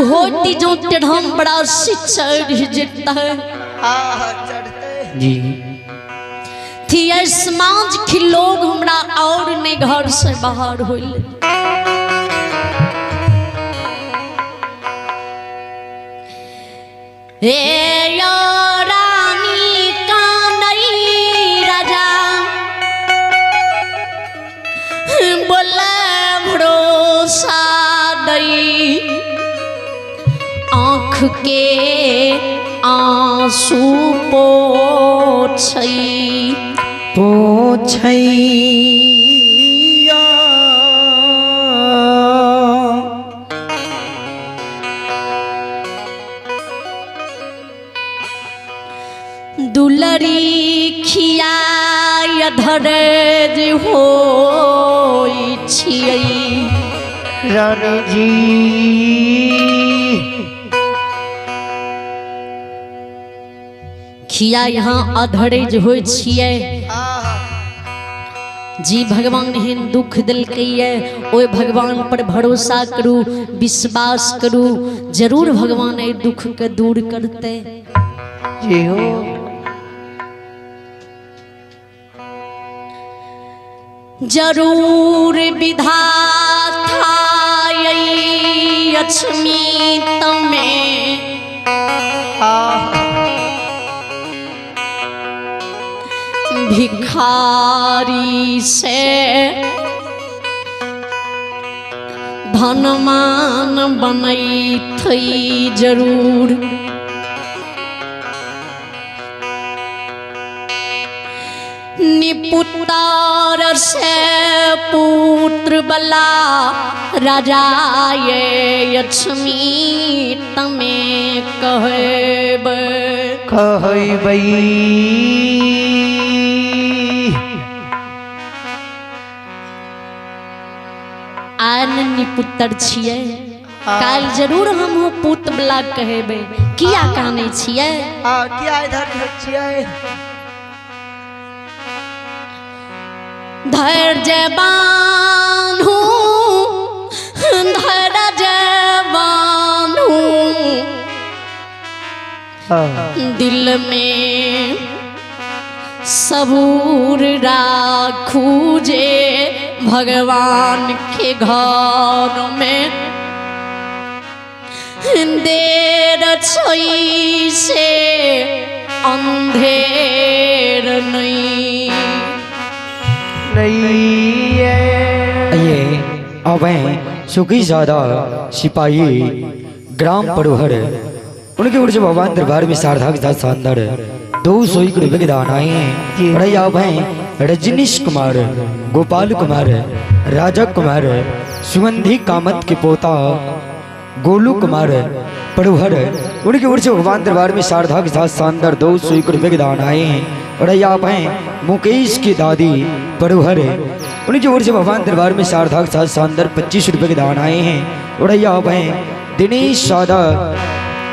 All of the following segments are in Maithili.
होती जो टेढ़म बड़ा से चढ़ जेतै। हाँ, चढ़ते। जी। थी समाज के लोग हमरा और ने घर से बाहर होइल। हे यो रानी कानई राजा बोले भरोसा दई, आँख के आंसू पोछई पोछैया। दुलरी खियाय धरज होई छियै। रानी जी। खिया यहाँ अधरेज होइ छियै। जी भगवान एहन दुख देलकैये, ओहि भगवान पर भरोसा करू, विश्वास करू, जरूर भगवान एहि दुख के दूर करतै। जी हो। जरूर विधाता लक्ष्मी तमे भिखारी से धनमान बनैथै जरूर। निपुतार से पुत्र बला राजा ये लक्ष्मी तमे कहबै। कहबै। आन निपुत्र छियै, काल्हि जरूर हमहूँ पुत बला कहेबै। किया कानै छियै? हाँ, किया इधर छियै? धैर्य बान्हू, धैर्य बान्हू, दिल में सबूर राखू जे भगवान के घर में देर छै से अंधेर नहीं। नहीं है। ये अब हैं सुखी सादा सिपाही ग्राम परोहर, उनके ओर से भगवान दरबार में सार्थक साथ शानदार 201 रुपए के दान आए हैं। और ये अब हैं रजनीश कुमार, गोपाल कुमार, राजा कुमार, सुगंधी कामत के पोता गोलू कुमार परोहर, उनकी ओर से भगवान दरबार में सार्थक साथ शानदार 201 रुपए के दान आए हैं। और ये आप हैं मुकेश की दादी परोहर, उनकी ओर से भगवान दरबार में सार्थक साथ शानदार 25 रुपए के दान आए हैं। और ये आप हैं दिनेश सादा,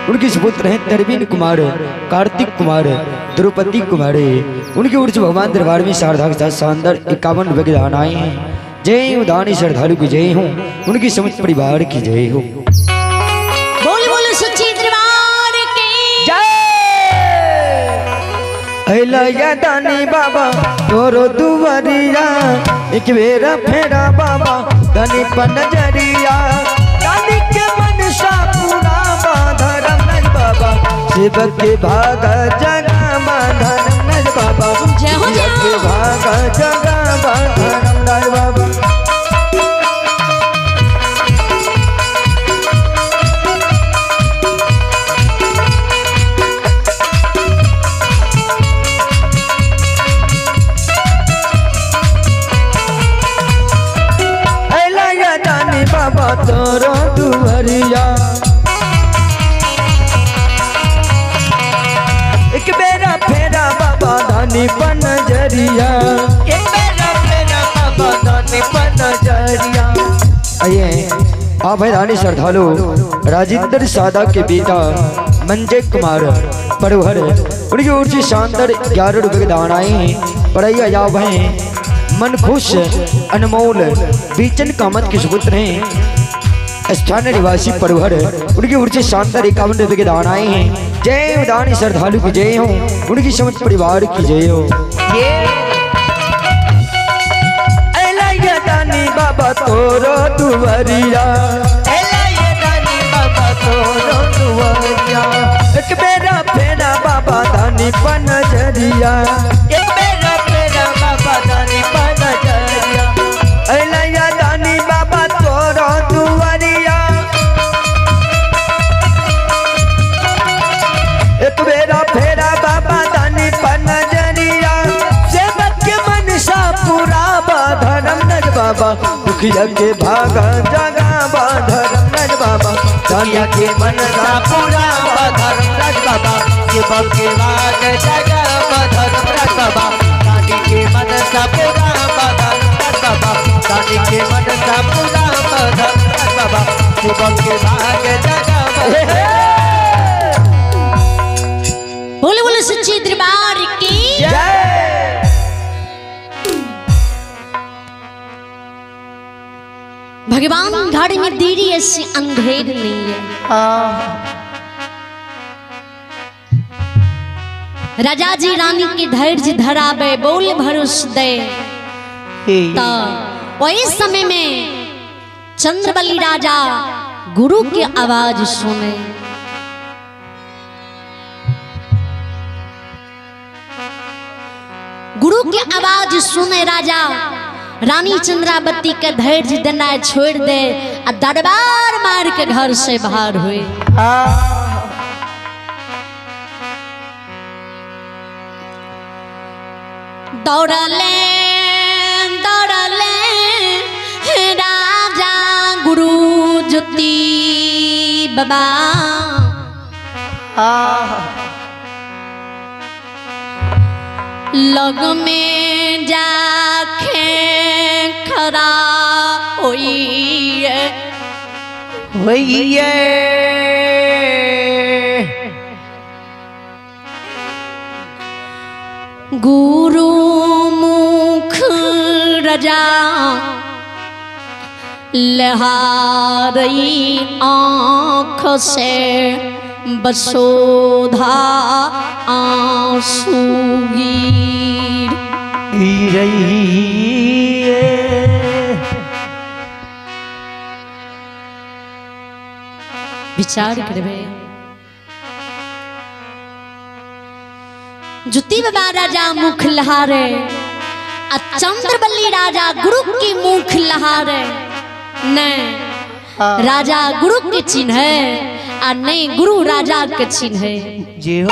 उनके सुपुत्र हैं तरवीन कुमार, कार्तिक कुमार, द्रौपदी कुमार, उनकी ओर से भगवान दरबार में सार्थक साथ शानदार 51 रुपए के दान आए हैं। जय हो दानी श्रद्धालु की जय हो, उनकी समस्त परिवार की जय हो। बोल बोल सच्ची दरबार की जय। दानी बाबा तोरो दुआरिया, एक बेरा फेरा बाबा दानी पर नजरिया, दानी के मनसा पूरा बाधरम नज बाबा, शिव के भाग जगा बाधरम नज बाबा, जय हो, जय शिव के हो। भाग जगा बाधरम नज बाबा। अला दानी बाबा तोरो दुआरिया, एक बेरा फेरा बाबा दानी पर नजरिया, एक बेरा फेरा बाबा दानी पर नजरिया। आइए आप है रानी श्रद्धालु राजेंद्र सादा के बेटा मंजय कुमार परोहर, उनकी ओर से शानदार 11 रुपए के दान आए हैं। और आइए आप हैं मन खुश अनमोल बीचन कामत के सुपुत्र हैं। स्थानीय निवासी परवर, उनकी ओर से शानदार 51 रुपए के दान आए हैं। जय दानी श्रद्धालु की जय हो, उनकी समस्त परिवार की जय हो। ये दानी बाबा तोरो दुवरिया, ये दानी बाबा तोरो दुवरिया, एक बेरा फेरा बाबा दानी पनजरिया, एक बेरा फेरा बाबा दानी पनजरिया, ये दानी बाबा तोरो दुवरिया, एक बेरा फेरा बाबा दानी पनजरिया, सेवक के मनसा पूरा धर्म नज बाबा, दुखिया के भागा जगा बा धर्म नज बाबा, दुखिया के मनसा पूरा धर्म नज बाबा, सेवक के भाग जगा बा धर्म नज बाबा, दानी के मनसा पूरा धर्म नज बाबा, दानी के मनसा पूरा धर्म नज बाबा, सेवक के भाग जगा बा। बोले बोले सच्चे दरबार की जय। भगवान घर में देरी ऐसी अंधेर नहीं है। राजा जी रानी के धैर्य धरावे, बोल भरोस दे। तो वही समय में चंद्रबली राजा गुरु की आवाज सुने। गुरु की आवाज सुने राजा रानी चंद्रावती के धैर्य देना छोड़ दे आ दरबार मार के घर से बाहर हुए। दौड़ले दौड़ले राजा गुरु ज्योति बाबा, लग में जाखे खरा होई होइए, गुरु मुख रजा लहारई आँख से बसोधा आंसू गिर गिरइए। विचार करबे जुती बाबा राजा मुख लहारे आ चंद्रबली राजा गुरु की मुख लहारे। नहीं राजा गुरु के चिन्ह है आ नहीं गुरु राजा के चिन्ह है। जी हो।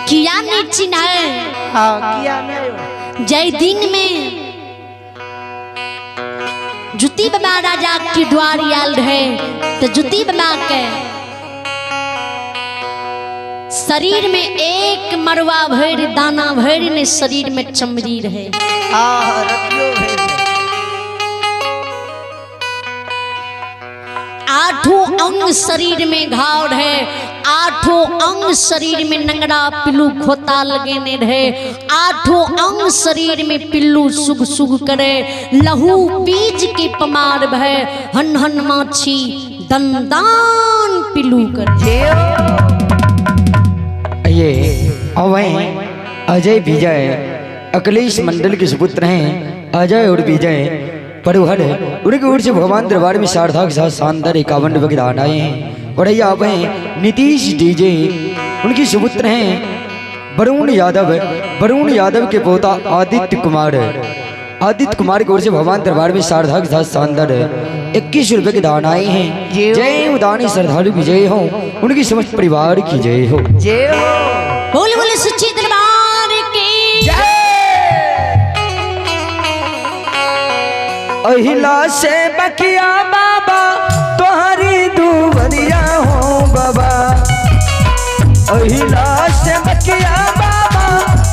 किया नहीं चिन्ह है? हाँ, किया नहीं। जय दिन में जुती बाबा राजा की द्वार आयल रहे तो जुती बाबा के शरीर में एक मरवा भर दाना भर ने शरीर में चमड़ी रहे। आठों अंग शरीर में घाव रहे, आठों अंग शरीर में नंगड़ा पिल्लू खोता लगेने रहे, आठों अंग शरीर में पिल्लू सुग सुग करे, लहू बीज के पमार भय, हन हन माछी दंदान पिल्लू करे। ये अवय अजय विजय अखिलेश मंडल के सुपुत्र हैं। अजय और विजय परोहर उनकी ओर से भगवान दरबार में सार्थक साथ शानदार 51 रुपये के दान आए हैं। और ये अवय नीतीश डीजे उनकी सुपुत्र हैं वरुण यादव, वरुण यादव के पोता आदित्य कुमार, आदित्य कुमार की ओर से भगवान दरबार में सार्थक साथ शानदार 21 रुपये के दान आए हैं। जय उदानी श्रद्धालु की जय हो, उनकी समस्त परिवार की जय हो। जय हो। बोले बोले सच्चे दरबार की जय। अहिला से बकिया बाबा तुम्हारी दुवरिया हो बाबा, अहिला से बकिया बाबा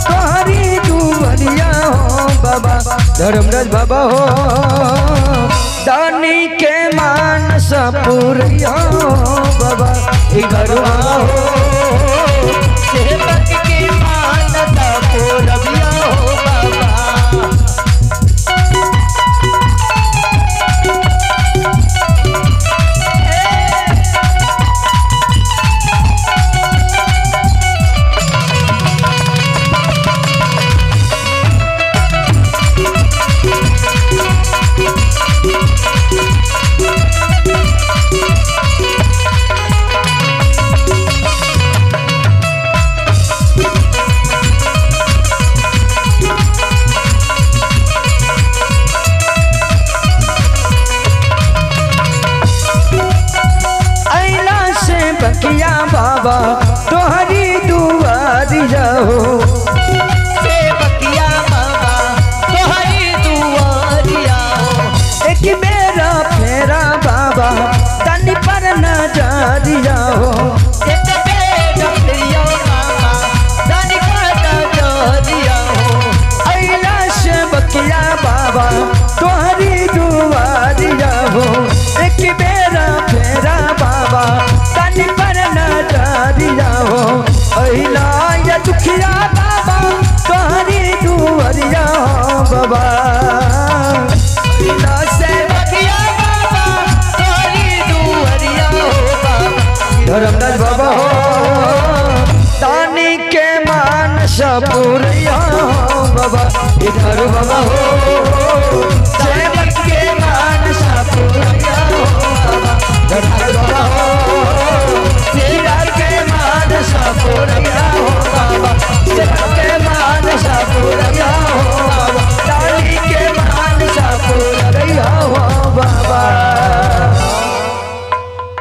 तुम्हारी दुवरिया हो बाबा, धर्मराज बाबा हो दानी के मानस पुरिया हो बाबा, घरवा हो सेवक के मानस पुरबिया हो बाबा। बाबा तोहरी दुआरिया हो। सेवकिया बाबा तोहरी दुआरिया हो। एक बेरा फेरा बाबा तनी पर नजरिया हो। एक बेरा फेरिया बाबा तनी पर नजरिया हो। अइला सेवकिया बाबा तोहरी दुआरिया हो। एक बेरा फेरा बाबा तनी पर नजरिया हो। अइला या दुखिया बाबा तोहरी दुआरिया हो बाबा। अइला सेवकिया बाबा तोहरी दुआरिया हो बाबा। धर्मराज बाबा हो तानी के मान सपुरिया हो बाबा। इधर बाबा हो सेवक के मान सपुरिया हो बाबा। धर्मराज बाबा हो सेवक के मान सपुरिया हो बाबा। सेवक के मान सपुरिया हो बाबा। तानी के मान सपुरिया हो बाबा।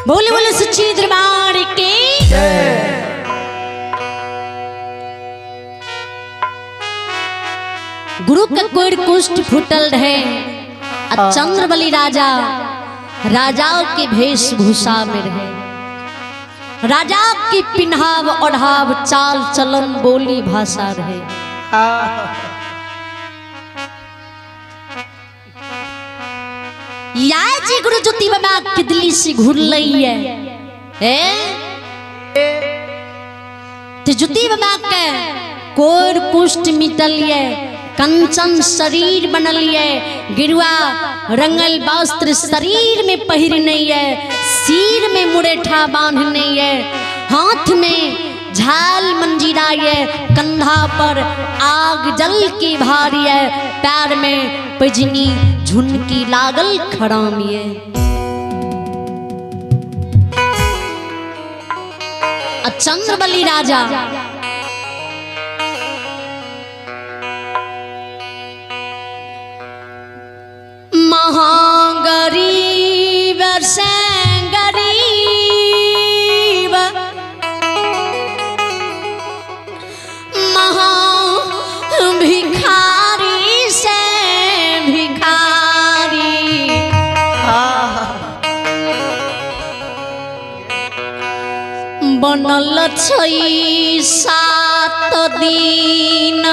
बोले बोले सच्ची दरबार के। गुरु के कोई कुष्ठ फूटल रहे आ चंद्रबली राजा राजाओं के वेशभूषा में रहे। राजा की पिन्हाव ओढ़ाव चाल चलन बोली भाषा रहे। या जी गुरु ज्योति बाबा के दिल्ली से घूर लई है ते ज्योति बाबा के कोर कुष्ठ मिटल ये, कंचन शरीर बनल ये, गिरुआ रंगल वस्त्र शरीर में पहिरने ये, सिर में मुरेठा बांधने ये, हाथ में झाल मंजीरा ये, कंधा पर आग जल की भार ये, पैर में पजनी झुनकी लागल खड़ाम ये। चंद्रबली राजा महागरीब से गरीब महा भिखारी से भिखारी बनल छै 7 दिन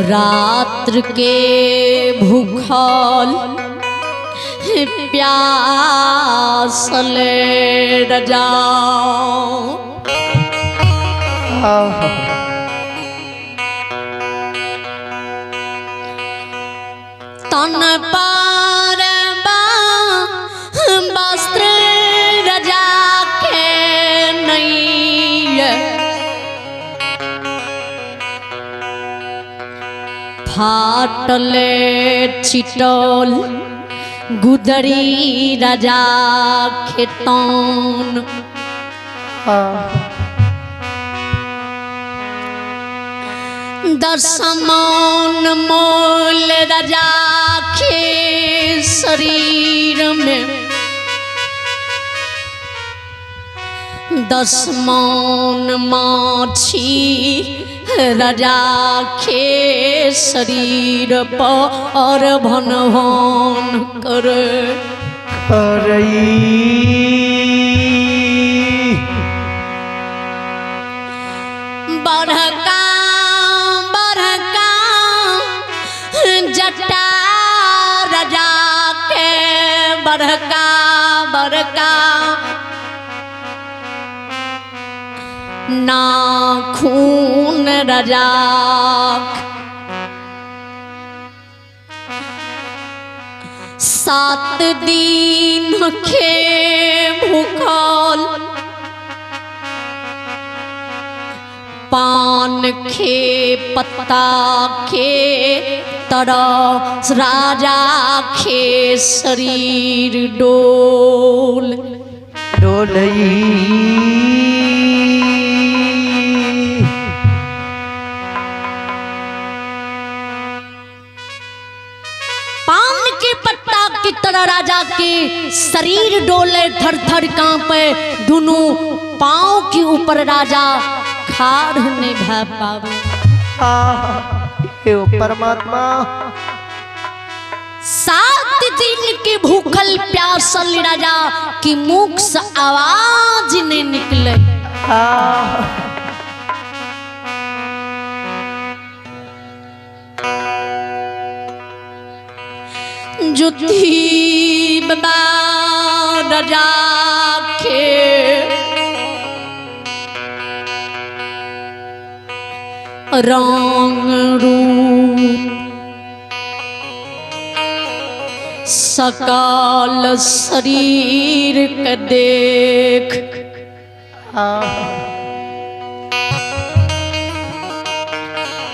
रात्र के भूखल प्यासल रजाओ। तन पर वस्त्र रजा के नहीं फाटले छिटल गुदरी रजा खेतन। दसमान मोल रजा के शरीर में 10 मन माछी रजा के शरीर पर भन भन कर बड़का बड़का जटा रजा के बड़का बड़का नाखून रजाक 7 दिन के भूखल पान के पत्ता के तरह राजा के शरीर डोल डोलई। पान के पत्ता की तरह राजा के शरीर डोले थर थर कांपे, दोनों पांव के ऊपर राजा खाड़ नहीं भा पावे। हे परमात्मा। 7 दिन के भूखल प्यासल राजा की मुख से आवाज नहीं निकले। जुती बाबा राजा के रंग रूप सकाल शरीर के देख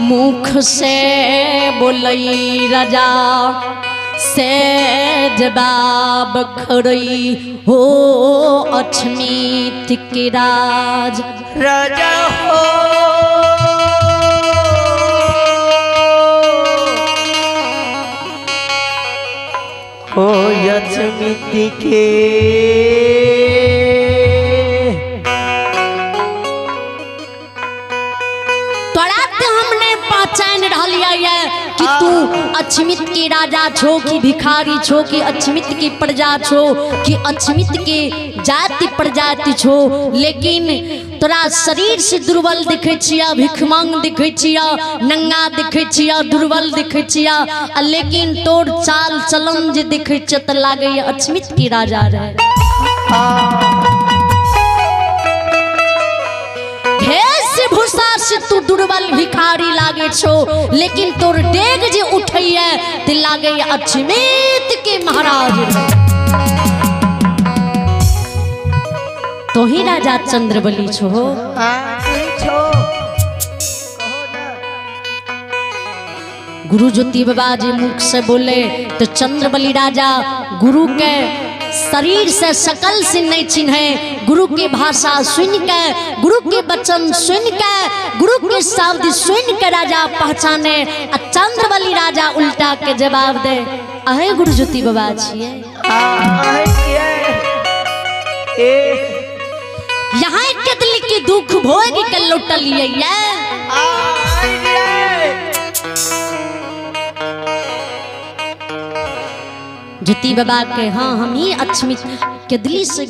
मुख से बोलई राजा से जवाब खड़ई हो अछमीत के राज। राजा हो हो अछमीत के तोरा हमने पहचान रहलिया है कि तू अछमित के राजा छो कि भिखारी छो कि अछमित की प्रजा छो कि अछमित के जाति प्रजाति छो, लेकिन तोरा शरीर से दुर्बल दिखे छिया, भिखमांग दिखे छिया, नंगा दिखे छिया, दुर्बल दिखे छिया, लेकिन तोर चाल चलन जे दिखे छ त लागे अछमित के राजा रहे। भूसा से तू दुर्बल भिखारी लागे छो, लेकिन तोर डेग जे उठैया ते लागे अछमित के महाराज। तो ही राजा चंद्रबली छो। गुरु ज्योति बाबा जी मुख से बोले तो चंद्रबली राजा गुरु के शरीर से शकल से नहीं चिन्हे, गुरु के भाषा सुन के, गुरु के वचन सुन के, गुरु के शब्द सुन के राजा पहचाने। आ चंद्रबली राजा उल्टा के जवाब दे, अहे गुरु ज्योति बाबा छिए, यहाँ केतली के दुख भोग के लौटलिए। ज्योति बाबा के हाँ हम ही अछमित केदली से